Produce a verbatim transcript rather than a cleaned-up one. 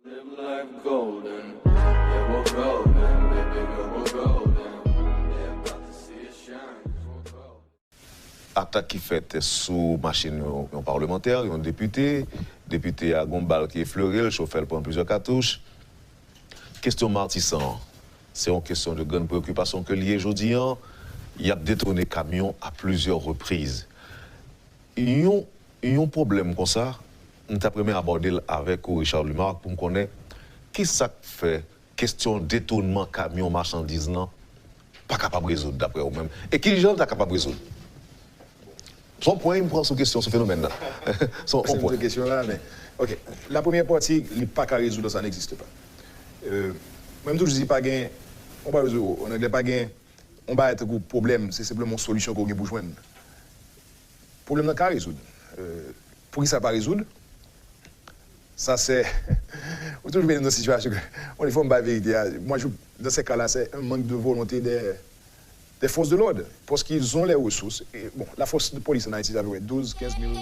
Live life golden, yeah, we're golden, baby girl, we're golden. They about to see us shine, 'cause we're golden. Atak ki fèt sou machin yon, yon palmantè, yon depite. Depite a gon bal ki eflere l, chofè l pran plizyè katouch. Kesyon Matisan an, se yon kesyon de grann preyokipasyon ke l ye jodi an. Y ap detounen kamyon a plizyè repriz. Yon, yon pwoblèm konsa, m t ap renmen abòde l avèk ou, Richard Lumarque, pou m konnen ki sa k fè kesyon detounman kamyon machandiz lan pa kapab rezoud, daprè ou menm? E ki jan l ta kapab rezoud? Se yon pwen m pran sou kesyon, sou fenomèn nan. Se yon, se yon pwen. Kesyon la, men, ok. La premyè pati, li pa ka rezoud, sa n'existe pas. Euh, mwen, m toujou di, pa gen, on pa rezoud, an anglè, pa gen, on bagay tankou pwoblèm, se senpleman yon solisyon ke w gen pou jwenn. Pwoblèm nan ka rezoud. Euh, pou ki sa pa rezoud? Ça, c'est. Ou toujou vin nan sitiyasyon ke, on fò m bay verite a. Moi, je, dans ces cas-là, c'est un manque de volonté des, des forces de l'ordre. Parce qu'ils ont les ressources. Et, bon, la force de police en Haïti, c'est à peu près douze, quinze mille.